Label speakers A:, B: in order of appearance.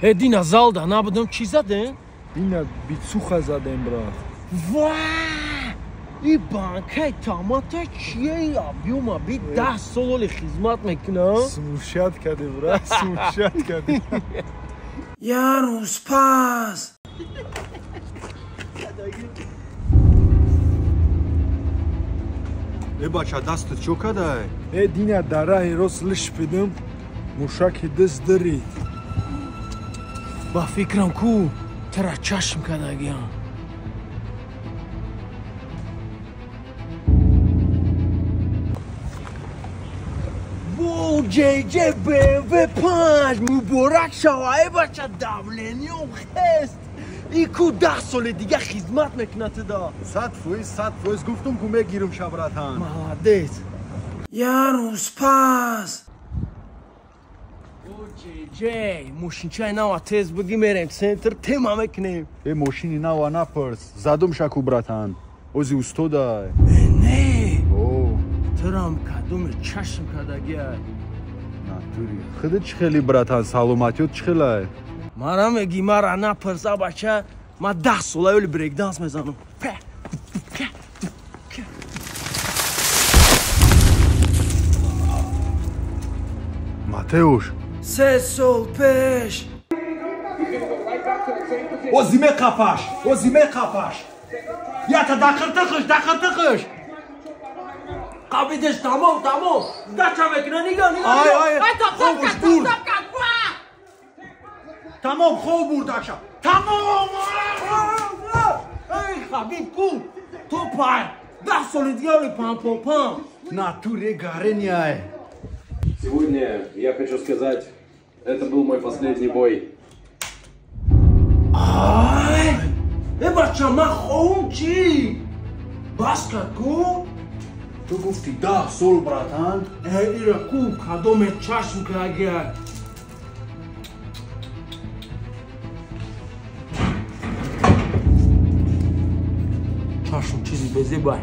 A: Э, дина залда набудам, чӣ задем?
B: Дина бицуха задем, брат.
A: Ва! И банкаи томата чие? Объёма би 10 сол оли хизмат мекунам.
B: Смущать кади, брат, смущать кади.
A: Я рӯз пас.
C: Э, бача, дастат чо кадай?
B: Э, дина дар раҳи рост лишпидим, мушаки даст дирид.
A: Ба фикрам, ку тара чашм кардагиам. Во, ҷҷ БМВ 5 муборак шава, э бача, давление м хест. И ку 10 соли дига хизмат мекунад туда.
C: 100%, 100%. Гуфтум ку, мегирим ша, братан.
A: Молодец. Я рӯз пас. Ҷ мошинчаи нава тез буги, мерем центр, тема мекунем.
C: Э, мошини нава напарс, задум шаку, братан, ози устодай.
A: Э, не.
C: О.
A: Турам кадуме чашм кардагиай.
C: Натури худат чӣ хели, братан, саломатиёт чӣ хелай?
A: Мара меги, мара напарса, бача, ма 10 сола ёли брейкданс мезанам. Пе, пе, пе.
C: Матеуш.
A: 3 сол пеш.
C: Ози меқапаш, ози меқапаш, ята дақиртиқиш, дақиртиқиш.
A: Қабидеш, тамом, тамом, дача мекуна, нига, нига.
C: Ай, ай, хобуш бурд, тамом, хоб бурд аша, тамом.
A: Эй, хабиб ку то пай 10 соли дига оли пам пам пам.
C: Натуре гареняй.
D: Сегодня я хочу сказать, это был мой последний бой.
A: Ай, э бача, ман хоҳум чӣ бас кард ку.
C: Ту гуфти 10 сол, братан.
A: Э, ира ку кадоме чашм кардагиай. Чашм чизи безебай.